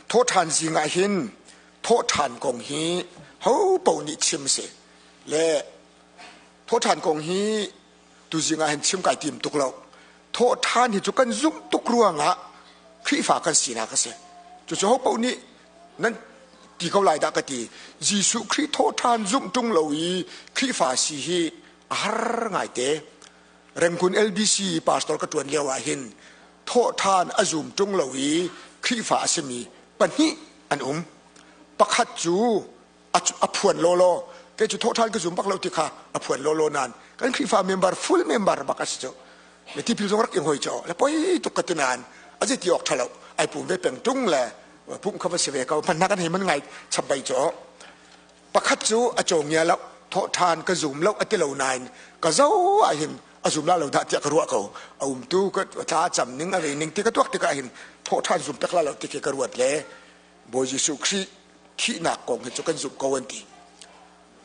Thawhṭhan zing ah hin thawhṭhan kong hi ho paoh nih chim si le thawhṭhan kong hi tuzing ah hin chim kai tim tuk lo. Thawhṭhan hi cu kan zumh tuk ruangah Khrihfa kan sinak a si. Cucu ho paoh nih nan ti ko lai dah ka ti. Jesuh Khrih thawhṭhan zumh ṭung lo i Khrihfa si hi a har ngaite. Rengkun LBC pastor ka ṭuan lio ah hin thawhṭhan a zum ṭung lo i Khrihfa a simi pahnih an um. Pakhat cu a phuan lawlaw. Kei cu thawhṭhan ka zum bak lo ti kha a phuan lawlaw nain kan Khrihfa member full member bak a si cu. Le tipil zong rak ing hoi cu le poi tuk ka ti nain a zei ti awk ṭha lo. Ai pum ve peng ṭung le pumh kha va si ve ko. Hmanhnak an hei man ngai chap bai cu. Pakhat cu a cawngia lo. Thawhṭhan ka zum lo a ti lo nain ka zo ah hin a zum la lo dah tiah ka ruah ko. A umtu ka tla cam ning a rei ning ti ka tuak tikah hin thawhṭhan zum pek la lo ti khi ka ruat le Bawi Jesuh Khrih thihnak kong hi cu kan zumh ko an ti.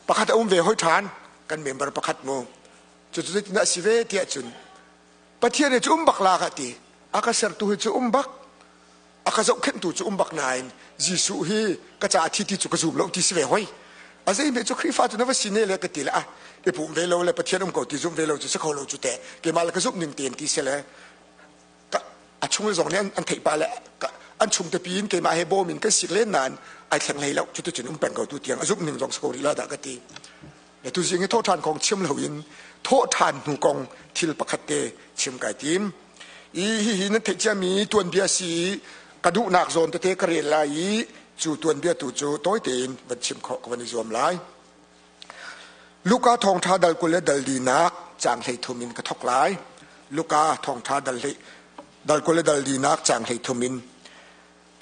Pakhat a um ve hoi ṭhan kan member pakhat mu. Cucu zeitindah a si ve tiah cun Pathian hi cu um bak la ka ti. A ka sertu hi cu um bak. A ka zohkhenhtu cu um bak nain Jesuh hi ka caah thi ti cu ka zum lo ti si ve hoi. A zeihme cu Khrihfa cu na va si ne le ka ti le ah i pum ve lo le Pathian um ko ti zumh ve lo cu si kho lo cu teh keimah le ka zumh ning tein ti si le a chung zong nih an theih pah le an chung te piin keimah he bawm in kan sik len nain ai thleng hlei lo cuticun um peng ko tu tiang a zumh ning zong si ko rih la dah ka ti le tu zing i thawhṭhan kong chim loin thawhṭhan hnu kong thil pakhat te chim kai tim i hihi nan theih ciami tuanbia si ka duhnak zawn tete ka rel lai i cu tuanbia tu cu tawi tein van chim khawh ka van i zuam lai. Luka thawngṭha dal 20 le dal linak caang 33 in ka thawk lai. Luka thawngṭha dal dal 20 le dal linak caang 33 in.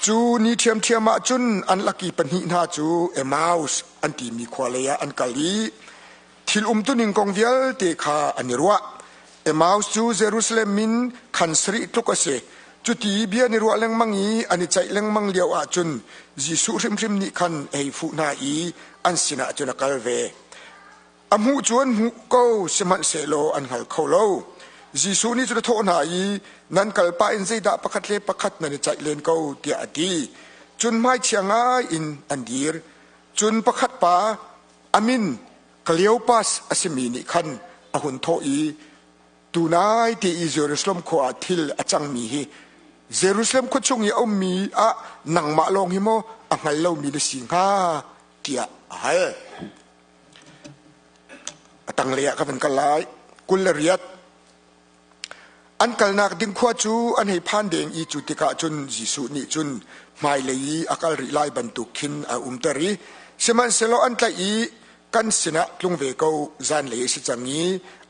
Cu ni ṭhiamṭhiam ah cun an laki pahnih hna cu Emmaus an timi khua lei ah an kal i thil umtuning kong vialte kha an i ruah. Emmaus cu Jerusalem in khan sarih tluk a si. Cuti bia an i ruah lengmang i an i ceih lengmang lio ah cun Jesuh hrimhrim nih khan a hei fuh hna i an sinah cun a kal ve. A hmuh cu an hmuh ko, sihmanhsehlaw an hngal kho lo. Jesuh nih cun a thawh hna i, Nan kal pah in zeidah pakhat le pakhat nan i ceih len ko, tiah a ti. Cun hmaichia ngai in an dir. Cun pakhat pa, a min Kleopas a simi nih khan a hun thawh i, Tunai te i Jerusalem khua ah thil a cangmi hi Jerusalem khua chung i a ummi ah nangmah lawng hi maw a hngal lomi na si hnga tiah a hal. A tanglei ah ka van kal lai. 28. An kalnak ding khua cu an hei phan deng i cu tikah cun Jesuh nih cun hmailei i a kal rih lai bantuk khin a umter i sihmanhsehlaw an tlaih i kan sinah tlung ve ko, zanlei a si cang i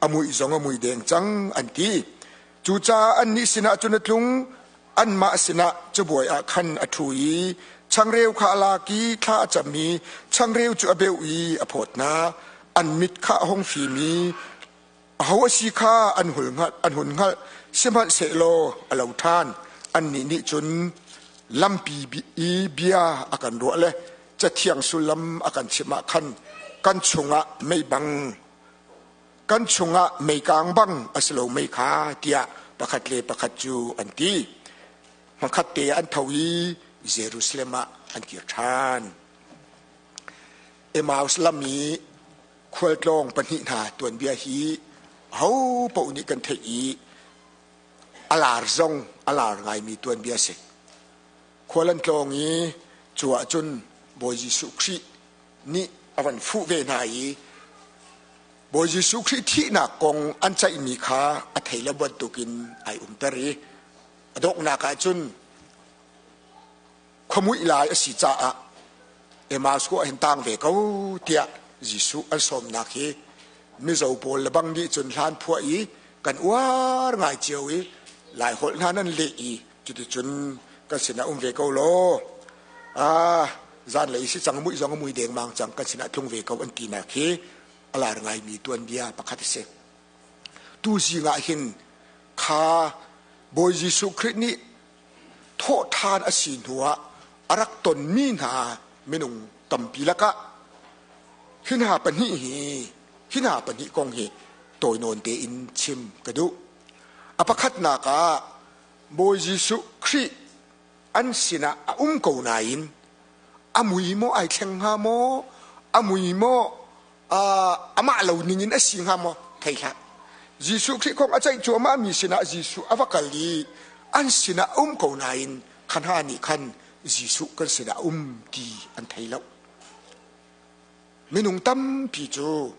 a muih zong a mui deng cang an ti. Cucaah annih sinah cun a tlung, anmah sinah cabuai ah khan a ṭhu i changreu kha a lak i thla a cam i changreu cu a beuh i a phawt hna. An mit kha a hung fim i aho a si kha an hun hngalh, sihmanhsehlaw a lo ṭhan. Annih nih cun lampi i bia a kan ruah le Cathiang sullam a kan chimh ah khan kan chungah mei bang kan chungah meikang bang a si lo mei kha tiah pakhat le pakhat cu an ti. Hmakhat te an tho i Jerusalem ah an kir ṭhan. Emmaus lam i khualtlawng pahnih hna tuanbia hi aho paoh nih kan theih i a lar zong a lar ngaimi tuanbia a si. Khual an tlawng i cu ahcun Bawi Jesuh Khrih nih a van fuh ve hna i Bawi Jesuh Khrih thihnak kong an ceihmi kha a thei lo bantukin ai umter i a donghnak ahcun khuamuih lai a si caah Emmaus khua hin tang ve ko tiah Jesuh an sawmnak hi Mizo pawl le bang nih cun hlan phuah i kan uar ngai cio i Laiholh hna nan leh i cuticun kan sinah um ve ko law ah zanlei si cang muih zong a mui dengmang cang kan sinah tlung ve ko an tinak hi a lar ngaimi tuanbia pakhat a si. Tu zing ah hin kha Bawi Jesuh Khrih nih thawhṭhan a si hnuah a rak tonmi hna minung tampi lakah hi hna pahnih hi hi hna pahnih kong hi tawi nawn tein chim ka duh. A pakhatnak ah Bawi Jesuh Khrih an sinah a um ko nain a mui maw ai thleng hnga maw, a mui maw amah lo ning in a si hnga maw thei hlah. Jesuh Khrih kong a ceih cuahmah mi sinah Jesuh a va kal i an sinah a um ko nain kha hna nih khan Jesuh kan sinah a um ti an thei lo. Minung tampi cu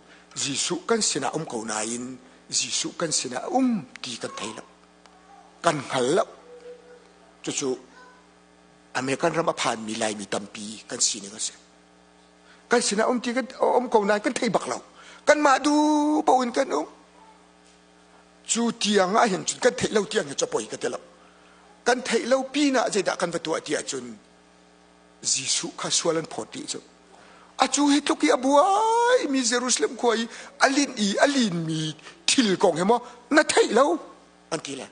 Jesuh kan sinah um ko nain Jesuh kan sinah a um ti kan thei lo. Kan hngal lo. Cucu American ram a phanmi Laimi tampi kan sining a si. Kan sinah um ti kan um ko nain kan thei bak lo. Kanmah duh paoh in kan um. Cu tiang ah hin cun kan theih lo tiang hi cu poi ka ti lo. Kan theih lo pinah zeidah kan va tuah ti ahcun Jesuh kha sual an phawt dih cu. Acu hi tluk i a buaimi Jerusalem khua i a linh i a linmi thil kong hi maw na theih lo an ti le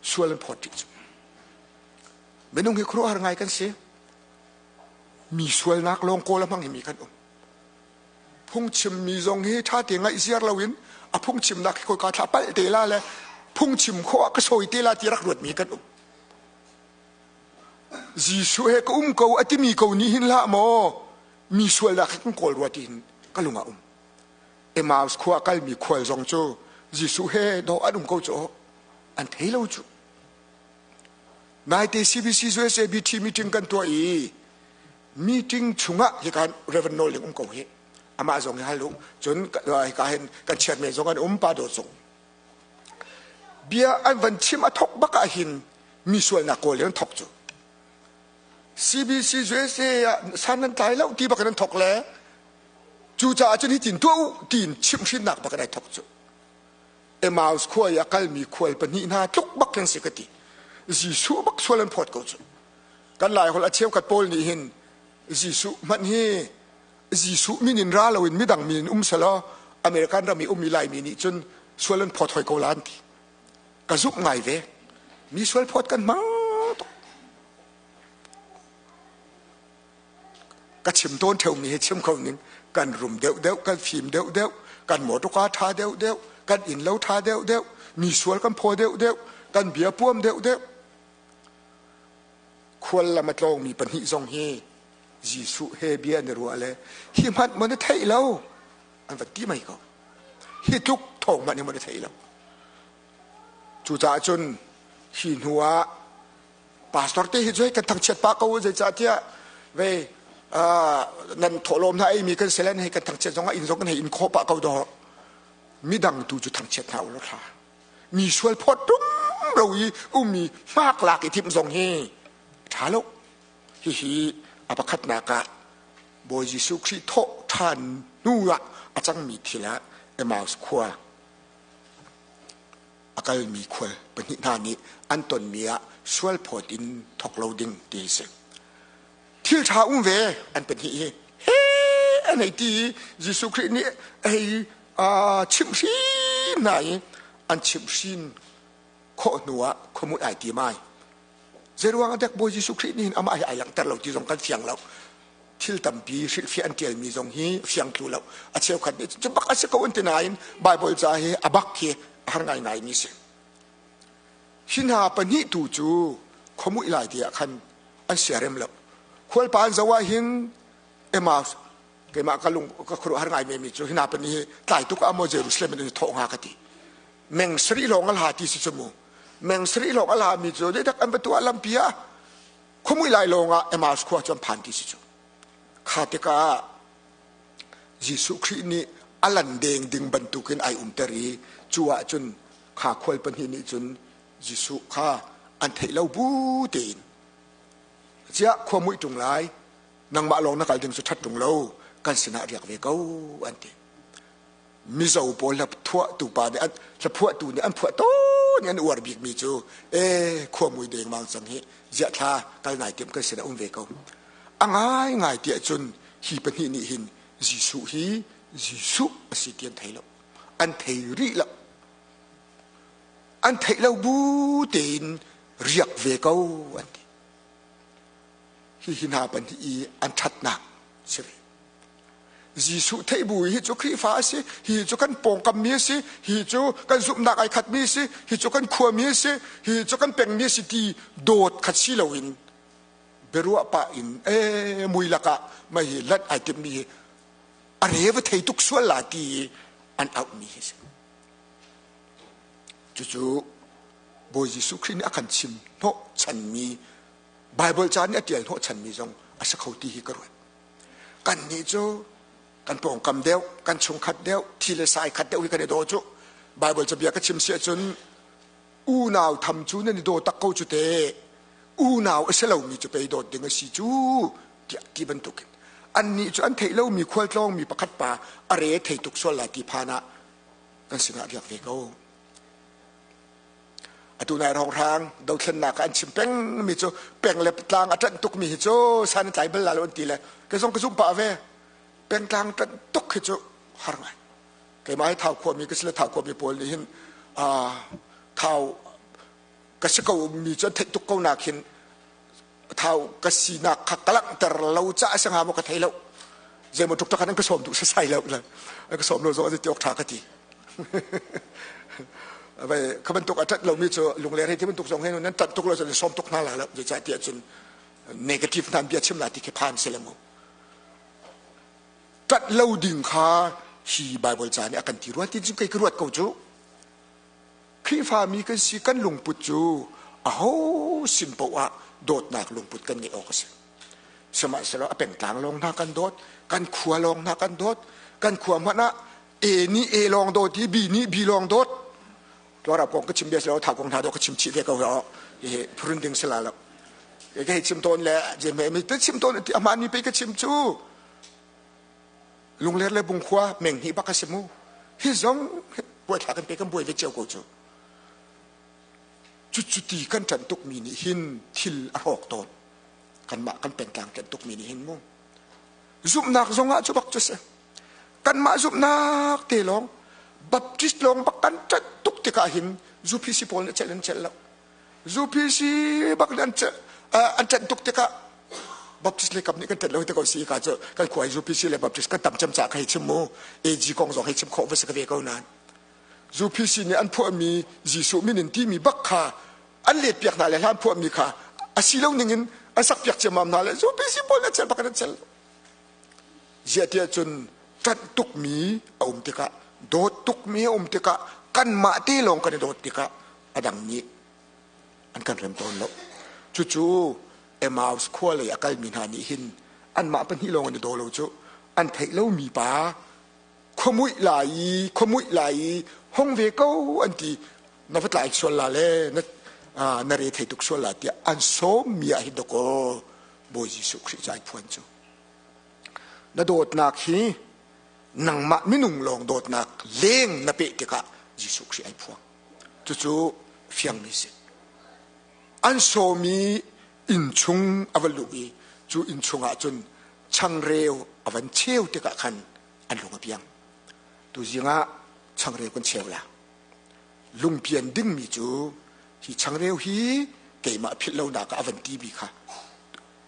sual an phawt dih cu. Minung hi khuaruahhar ngai kan si. Mi sualnak lawng kawl a hmang mi kan um. Phungchimmi zong hi ṭha te ngaih ziar loin a phungchimnak hi khawika thla palh te la le phungchim khawh ah ka sawi te la ti rak ruatmi kan um. Jesuh he ka um ko a timi ko nih hin hlah maw mi sualnak hi kan kawl rua tiin ka lung ah um. Emmaus khua kalmi khual zong cu Jesuh he dawh an um ko cu an thei lo cu. Naite CBC USA BT meeting kan tuah i meeting chungah hikan Reverend Nawl Ling um ko hi amah zong hi hal u cun hika hin kan chairman zong an um pa dawt zong Bia an van chim a thok bak ah hin mi sualnak kawl in an thok cu. CBC USA ah san nan tlai lo ti bak in an thok le cucaah cun hitin tuah u tiin chimhhrinnak bak in ai thok cu. Emmaus khua i a kalmi khual pahnih hna tluk bak khin si ka ti. Jesuh bak sual an phawt ko cu. Kan Lai holh a cheukhat pawl nih hin Jesuh hmanh hi Jesuh min in ra loin midang min in um selaw American ram i ummi Laimi nih cun sual an phawt hoi ko la an ti. Ka zumh ngai ve. Mi sual phawt kan hmang tuk. Ka chim tawn ṭheumi hi chim kho ning kan rum deuhdeuh, kan fim deuhdeuh, kan motorka ṭha deuhdeuh, kan innlo ṭha deuhdeuh, mi sual kan phaw deuhdeuh, kan bia puam deuhdeuh. Khual lam a tlawngmi pahnih zong hi Jesuh he bia an i ruah le hi hmanh maw na theih lo an va ti mei ko. Hi tluk thawng hmanh hi maw na theih lo. Cucaah cun hi hnu ah pastor te hi cu kan thangchiat pah ko zeicahtiah ve nan thawhlawm hna eimi kan si le hei kan thangchiat zong ah inn zong kan hei in khawh pah ko dawh midang tu cu thangchiat hna u law thla mi sual phawt rum ro i ummi hmak lak i timh zong hi ṭha lo Hihi a pakhatnak ah Bawi Jesuh Khrih thawh ṭhan hnu ah a cangmi thil ah Emmaus khua a kalmi khual pahnih hna nih an tonmi ah sualphawt in thawk lo ding ti a si. Thil ṭha um ve an pahnih hi he an hei ti i Jesuh Khrih nih a hei chimhhrin hna i an chimhhrin khawh hnu ah khuamui ai tim ai. Zeiruang ah dek Bawi Jesuh Khrih nih hin amah hi ai langhter lo ti zong kan fiang lo. Thil tampi hrilhfiah an ṭialmi zong hi fiang tlu lo. A cheukhat nih cu bak a si ko an ti nain Baibal ca hi a bak hi a har ngaingaimi si. Hi hna pahnih tu cu khuamuih lai te ah khan an siarem lo. Khualpa an zoh ah hin Emmaus keimah ka lung ka khuaruahhar ngai mi cu hi hna pahnih hi tlai tuk ah maw Jerusalem in an i thawh hnga ka ti. Meng sarih lawng a hla ti si cu mu. Meng sarih lawng a lami cu zeidak an va tuah lampi ah khuamui lai lawng ah Emmaus khua cu an phan ti si cu. Kha tikah Jesuh Khrih nih a lan deng ding bantukin ai umter i cu ah cun kha khual pahnih nih cun Jesuh kha an theih lo bu tein ciah khua muih ṭung lai nangmah lawng na kal ding cu ṭhat ṭung lo kan sinah riak ve ko an ti. Mizo pawl hlaphuahtu pa nih an hlaphuahtu nih an phuah tawn i an uar bikmi cu e khua mui dengmang cang hi ziah thla kal nai tim kan sinah um ve ko. A ngaingai tiah cun hi pahnih nih hin Jesuh hi Jesuh a si ti an thei lo. An thei rih lo. An theih lo bu tein riak ve ko an ti. Hihi hna pahnih i an ṭhatnak si ve. Jesuh theih bu hi cu Khrihfa a si, hi cu kan pawngkam mi a si, hi cu kan zumhnak ai khat mi a si, hi cu kan khua mi a si, hi cu kan peng mi a si ti dawt khat si loin Biaruah pah in ee mui lakah mei hi lanh ai timmi hi a re va thei tuk sual la ti i an auhmi hi si. Cucu Bawi Jesuh Khrih nih a kan chim hnawh chanmi Baibal ca nih a ṭial hnawh chanmi zong a si kho ti hi ka ruat. Kannih cu kan pawngkam deuh, kan chungkhat deuh, thi le sai khat deuh hi kan i daw cu. Baibal cabia ka chim si ahcun unau tham cu nan i daw tak ko cu te. Unau a si lomi cu pei dawt ding a si cu tiah ti bantukin annih cu an theih lomi khualtlawngmi pakhat pa a re thei tuk sual lai ti phan ah kan sinah riak ve ko. Atu nai hrawnghrang dothlennak ah an chim pengmi cu peng le tlang a ṭanh tukmi hi cu san an tlai bal la lo an ti le kei zong ka zumh pah ve. Pengtlang ṭanh tuk hi cu har ngai. Keimah hi Thau khuami ka si le Thau khuami pawl nih hin Thau ka si ko mi cu an theih tuk ko nak hin Thau ka sinak kha ka langhter lo caah a si hnga maw ka thei lo. Zeimaw tuk tak an ka sawm duh sasai lo. An ka sawm lo zong ti awk ṭha ka ti. Vai kha bantuk a ṭanh lomi cu lungler hei ti bantuk zong he nan ṭanh tuk lo cun sawm tuk hna la lo. Zeicah tiah cun negative hna bia chim la ti khi phan si le mu. Ṭanh lo ding kha hi Bible ca nih a kan ti rua ti cu kei ka ruat ko cu. Khrihfami kan si kan lungput cu aho sin paoh ah dawtnak lungput kan ngeih awk a si. Sihmanhsehlaw a pengtlang lawng hna kan dawt, kan khua lawng hna kan dawt, kan khua hmanh ah A nih A lawng dawt i B nih B lawng dawt. Tuarap kong ka chim bia si lo, thau kong hna dawt ka chim chih ve ko hi hi phurun ding si la lo. Ka hei chim tawn le je me mi te chim tawn ti ahmaan mi pe ka chim cu. Lungler le Bungkhua meng hnih bak a si mu. Hi zong buaithla kan pe kan buai ve cio ko cu. Cucuti kan ṭanh tukmi nih hin thil a hrawk tawn. Kanmah kan pengtlang ṭanh tukmi nih hin mu. Zumhnak zong ah cu bak cu si. Kanmah zumhnak te lawng Baptist lawng bak kan ṭanh tuk tikah hin UPC pawl nih celh an celh lo. UPC bak nih an celh an ṭanh tuk tikah Baptist le kam nih kan ṭanh lo te ko si ka cu kan khua UPC le Baptist kan tam cem ca ka hei chim mu AG kong zong hei chim khawh va si ka ve ko nain UPC nih an phuahmi Jesuh min in timi bak kha an let piak hna le hlan phuahmi kha a si lo ning in an sak piak ciammam hna le UPC pawl nih cel bak an cel ziah tiah cun ṭanh tukmi a um tikah dawt tukmi a um tikah kanmah te lawng kan i dawt tikah a dang nih an kan rem tawn lo. Cucu Emmaus khua lei a kalmi hna nih hin anmah pahnih lawng an i daw lo cu an theih lomi pa khuamuih lai i khuamuih lai i hong ve ko an ti na va tlai sual la le na na re thei tuk sual la tiah an sawm mi ah hin dakaw Bawi Jesuh Khrih cai phuan cu na dawtnak hi nangmah minung lawng dawtnak leng na peh tikah Jesuh Khrih ai phuang Cucu fiangmi si. An sawmi innchung a va luh i cu innchung ah cun changreu a van cheu tikah khan an lung a piang. Tuzing ah changreu kan cheu la. Lungpian dingmi cu hi changreu hi keimah philh lonak ah a van timi kha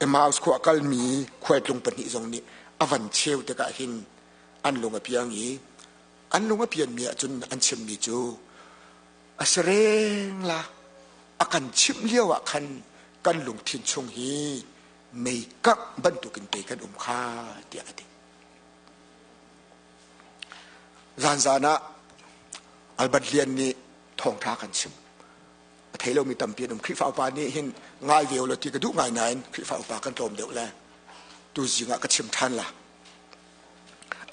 Emmaus khua kalmi khualtlung pahnih zong nih a van cheu tikah hin an lung a piang i An lung a pianmi ahcun an chimmi cu a si reng la a kan chimh lio ah khan kan lungthin chung hi mei kangh bantukin pei kan um kha tiah a ti. Zanzan ah Albert Lian nih thawngṭha kan chim. A thei lomi tampi an um. Khrihfa upa nih hin ngai ve lo ti ka duh ngai nain Khrihfa upa kan tlawm deuh le tu zing ah ka chim ṭhan la.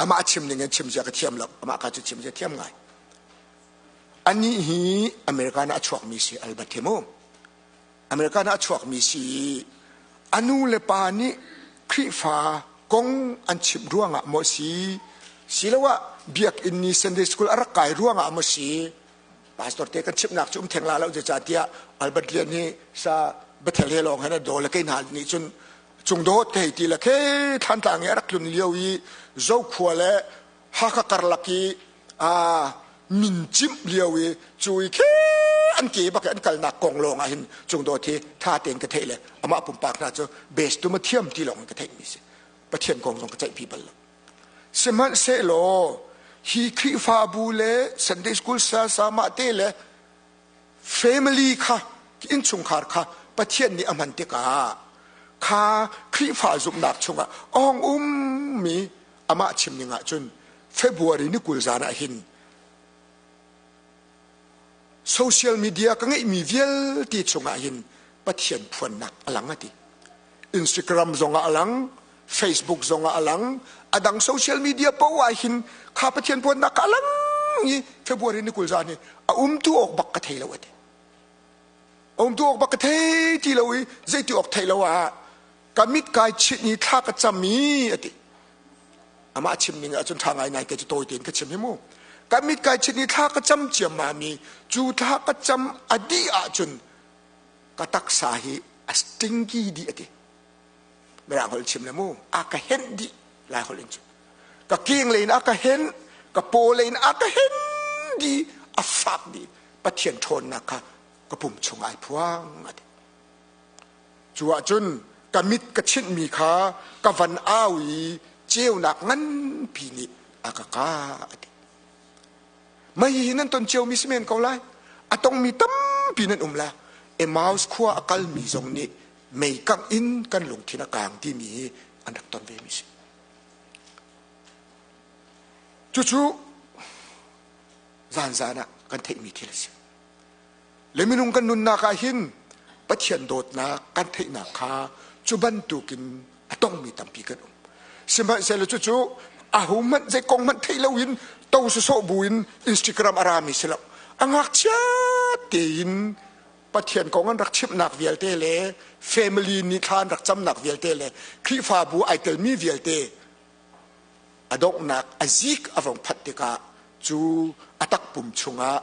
Amah chim ning in chim zia ka thiam lo. Amah ka cu chim zia thiam ngai. Anih hi American ah a chuakmi si Albert hi mu. American ah a chuakmi si a nu le pa nih Khrihfa kong an chimh ruangah maw si siloah biakinn ni Sunday school a rak kai ruangah maw si pastor te kan chimhnak cu um theng la lo zeicahtiah Albert Lian hi sa Bethel he lawng hen a daw le kei hna nih cun Cungdawt ka hei ti le khe Thlantlang i a rak tlun lio i Zokhua le Hakha karlak i min cimh lio i cu i khe an ke bak i an kalnak kong lawng ah hin Cungdawt hi tha tein ka theih le amah pumpak hna cu best tu ma thiam ti lawng in ka theih mi si Pathian kong zong ka ceihpi bal lo sihmanhsehlaw hi Khrihfabu le Sunday school sa sama te le family kha innchungkhar kha Pathian nih a hman tikah. Kha Khrihfa zumhnak chungah ong ummi amah chim ning ahcun February ni 20 zan ah hin social media ka ngeihmi vialte chungah hin Pathian phuannak a lang a ti. Instagram zongah a lang, Facebook zongah a lang, a dang social media poah ah hin kha Pathian phuannak ka a lang i February ni 20 zan hi a umtu awk bak ka thei lo a ti. A umtu awk bak ka thei ti lo i zeiti awk thei lo ah ka mit kai chinh i thla ka cam i a ti. Amah chim ning ahcun ṭha ngai ngai ke cu tawi tein ka chim hi mu. Ka mit kai chinh i thla ka cam ciammam i cu thla ka cam a dih ahcun ka taksa hi a stinky dih a ti. Mirang holh chim le mu a ka henh dih lai holh in cu. Ka keng lei in a ka henh, ka paw lei in a ka henh dih, a fak dih. Pathian ṭhawnnak kha ka pum chung ai phuang a ti. Cu ahcun ka mit ka chinhmi kha ka van au i ceunak nganpi nih a ka kah a ti. Mei hi nan ton ciomi si men ko lai. A tongmi tampi nan um lai. Emmaus khua a kalmi zong nih mei kangh in kan lungthin a kang timi hi an rak ton vemi si. Cucu zanzan ah kan theihmi thil a si. Le minung kan nunnak ah hin Pathian dawtnak kan theihnak kha cu bantukin a tongmi tampi kan um. Sihmanhsehlaw cucu ahohmanh zei kong hmanh theih loin to sawsawh buin Instagram a rami si lo. A ngakchia tein Pathian kong an rak chimhnak vialte le family nih thla an rak camnak vialte le Khrihfabu ai telmi vialte a donghnak a zik a vong phanh tikah cu a takpum chungah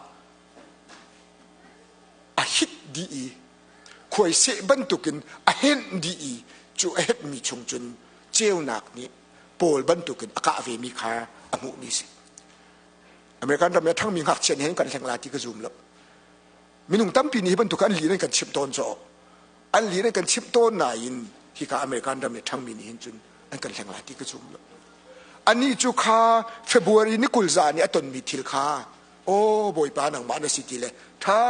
a hit dih i khuaiseh bantukin a henh dih i cu a henhmi chung cun ceunak nih Paul bantukin a kah vemi kha a hmuhmi si. American ram i a ṭhangmi ngakchia nih hin kan hleng la ti ka zum lo. Minung tampi nih hi bantuk an lin an kan chimh tawn caw. An lin an kan chimh tawn nain hika American ram i ṭhangmi nih hin cun an kan hleng la ti ka zum lo. Anih cu kha February ni 20 zan i a tonmi thil kha aw bawipa nangmah na si ti le ṭha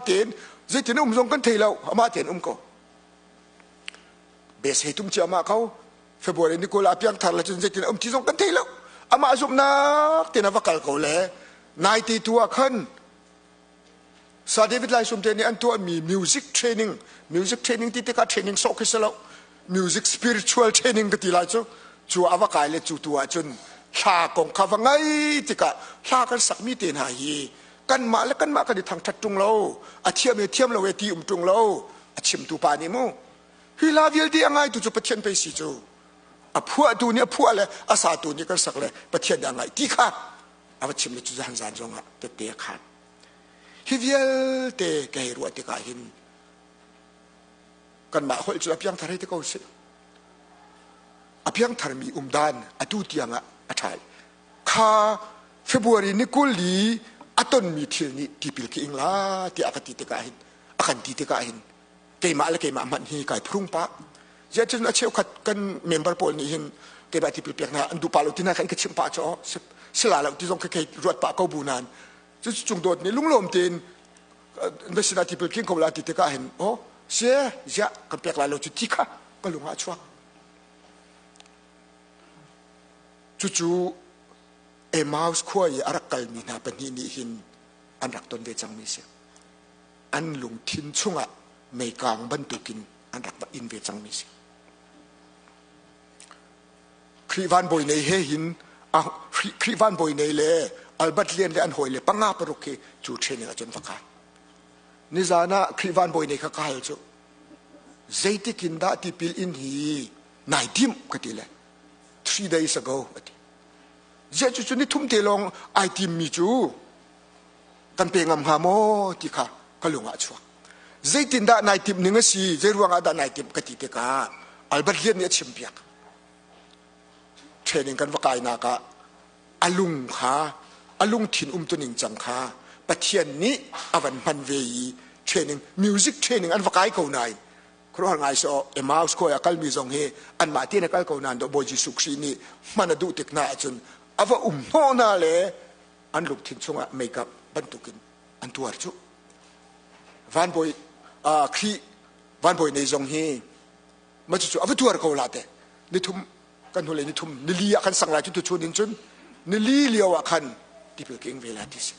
tein zeitin um zong kan thei lo amah tein um ko bes hei tum ciahmah ko February ni 20 a piangthar le cun zeitin um ti zong kan thei lo amah zumhnak tein a va kal ko le nai te tu ah khan Sa David Lai Sum te nih an tuahmi music training music training ti tikah training sawh khi si lo music spiritual training ka ti lai cu cu a va kai le cu tu ah cun hla kong kha va ngai tikah hla kan sakmi te hna hi kanmah le kanmah kan i thangṭhat ṭung lo a thiam e thiam lo e ti um ṭung lo a chimtu pa nih mu hi hla vialte a ngaitu cu Pathian pei si cu a phuahtu nih a phuah le a satu nih kan sak le Pathian nih a ngaih ti kha a va chim le cu zan zan zongah tette a khan hi vialte ka hei ruah tikah hin kanmah holh cu a piangthar hei ti ko sih a piangtharmi umdan atu tiang ah a ṭha kha February ni 20 i a tonmi thil nih tipil ka ing la tiah a ka ti tikah hin a kan ti tikah hin keimah le keimah hmanh hi kai phurung pah ziah cun a cheukhat kan member pawl nih hin keimah tipil pek hna an duh pah lo ti hna kha in ka chimh pah cu sila lo ti zong kha kei ruat pah ko bu nain cu cung dawt nih lunglawm tein na sinah tipil king ko la ti tikah hin oh sie ziah kan pek lai lo cu ti kha ka lung ah a chuak cucu Emmaus khua i a rak kalmi hna pahnih nih hin an rak ton ve cangmi si an lungthin chungah meikang bantukin an rak va in ve cangmi si Khrih van bawi nei he hin Khrih van bawi nei le Albert Lian le an hawi le panga paruk hi cu training ah cun va kai nizan ah Khrih van bawi nei kha ka hal cu zeitik in dah tipil in hi nai tim ka ti le 3 days ago ati ziah cu cu ni thum te lawng ai tim mi cu kan pe ngam hnga maw ti kha ka lung ah a chuak zeitindah nai timh ning a si zei ruang ah dah nai timh ka ti tikah Albert Lian nih a chimpiak training kan va kainak ah a lung kha a lungthin umtuning cang kha Pathian nih a van hman ve i training music training an va kai ko nain khuaruahhar ngai so Emmaus khuai a kalmi zong hi anmah tein a kal ko nain Bawi Jesuh Khrih nih hman a duh tik hna ahcun a va um hnawh hna le an lungthin chungah makeup bantukin an tuar cu vanbawi Khrih vanbawi nei zong hi. Ma cucu a va tuar ko la te. Nithum kan hnulei nithum nili ah khan sang lai cu tuchun in cun nili lio ah khan tipil ka ing ve la ti si.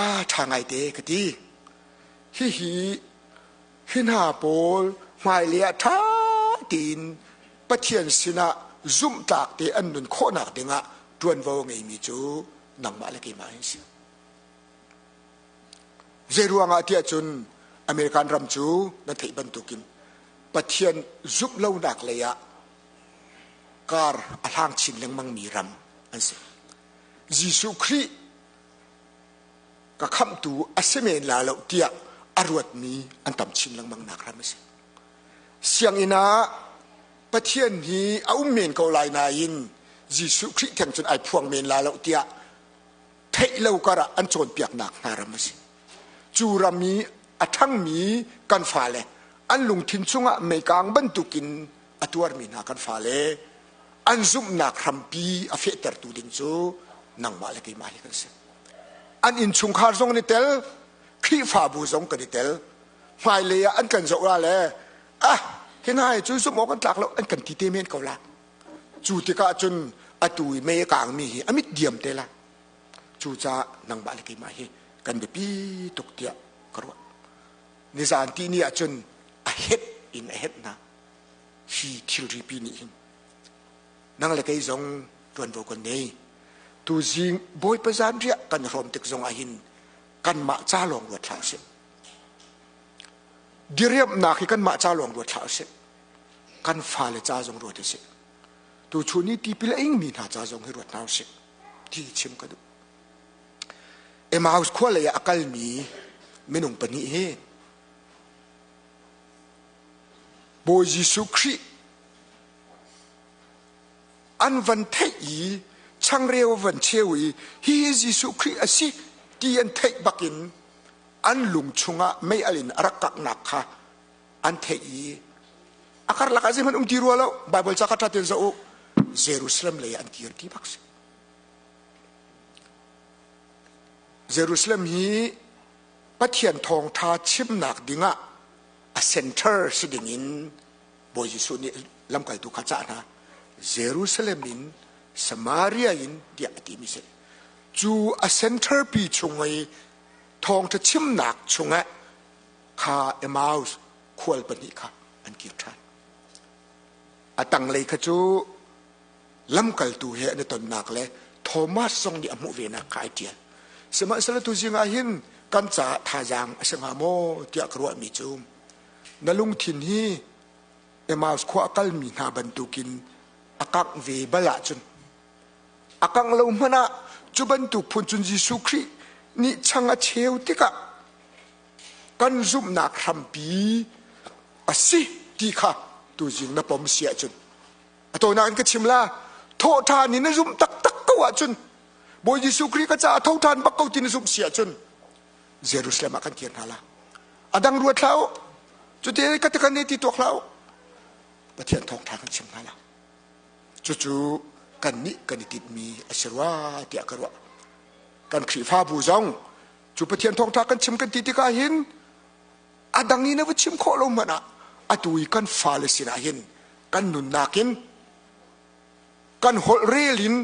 Ah ṭha ngai te ka ti. Hihi hi hna pawl hmailei ah ṭha tein Pathian sinah zumhtlak te an nun khawhnak dingah ṭuanvo a ngeimi cu nangmah le keimah hin si. Zeiruangah tiah cun American ram cu nan theih bantukin Pathian zumh lonak lei ah kar a hlang chin lengmangmi ram an si. Jesuh Khrih ka khamhtu a si men la lo tiah a ruatmi an tam chin lengmang nak ram a si. Sianginn ah Pathian hi a um men ko lai nain Jesuh Khrih theng cun ai phuang men la lo tiah theih lo karah an cawnpiaknak hna ram a si. Cu ram i a ṭhangmi kan fale an lungthin chungah meikang bantukin a tuarmi hna kan fale an zumhnak hrampi a fehtertu ding cu nangmah le keimah hi kan si. An innchungkhar zong an i tel, Khrihfabu zong kan i tel. Hmailei ah an kan zoh la le ah hi hna hi cu zumh awk an tlak lo an kan ti te men ko la. Cu tikah cun atu i mei a kaangmi hi a mit diam te la. Cucaah nangmah le keimah hi kan biapi tuk tiah ka ruah. Nizan ti ni ahcun a het in a het hna. Hi thilri pi nih hin nang le kei zong ṭuanvo kan nei. Tuzing Bawipa zanriah kan hrawm tik zong ah hin kanmah ca lawng ruat hlah usih. Diriamhnak hi kanmah ca lawng ruat hlah usih. Kan fale ca zong ruat usih. Tuchun i tipil a ingmi hna ca zong hi ruat hna usih. Ti chim ka duh. Emmaus khua lei ah a kalmi minung pahnih hi Bawi Jesuh Khrih an van theih i changreu van cheu i hihi Jesuh Khrih a si ti an theih bakin an lung chungah mei al in a rak kaknak kha an theih i a karlak ah zeihmanh um ti rua lo Bible ca kha ṭha tein zoh u Jerusalem lei ah an kir ti bak si Jerusalem hi Pathian thawngṭha chimnak dingah a center si dingin Bawi Jesuh nih lamkaltu kha cah hna Jerusalem in Samaria in tiah a timi si cu a center pi chung i thawngṭha chimnak chungah kha Emmaus khual pahnih kha an kir ṭhan a tanglei kha cu lamkaltu he an i tonnak le Thomas zong nih a hmuh venak kha ai ṭial. Sihmanhsehlaw tuzing ah hin kan caah thazaang a si hnga maw tiah ka ruahmi cu na lungthin hi Emmaus khua a kalmi hna bantukin a kangh ve bal ahcun a kangh lo hmanh ah cu bantuk phun cun Jesuh Khrih nih chang a cheu tikah kan zumhnak hrampi a si ti kha tuzing na pom si ahcun A tawinak in ka chim la thawhṭhan in na zumh taktak ko ahcun Bawi Jesuh Khrih ka caah tho ṭhan bak ko ti na zumh si ahcun Jerusalem ah kan kir hna la. A dang ruat hlah u. Cuti ka ti kan ti tuak hlah u. Pathian thawngṭha kan chim hna la. Cucu kannih kan i tinhmi a si rua tiah ka ruah. Kan Khrihfabu zong cu Pathian thawngṭha kan chim kan ti tikah hin a dang i na va chim khawh lo hmanh ah atu i kan fale sinah hin kan nunnak in kan holh rel in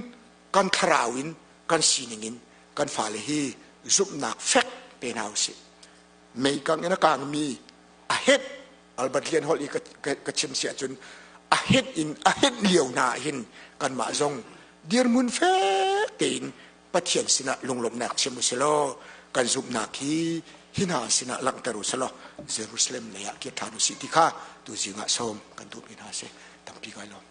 kan thlarau in kan sining in kan fale hi zumhnak fek pe hna usih meikang in a kangmi a het Albert Lian holh i ka chim si ahcun a het in a het lio hna hin kanmah zong dirhmun fek tein Pathian sinah lunglawmhnak chim u silaw kan zumhnak hi hi hna sinah langhter u silaw Jerusalem lei ah kir ṭhan u sih ti kha tuzing ah sawm kan duhmi hna si tampi kai lawm.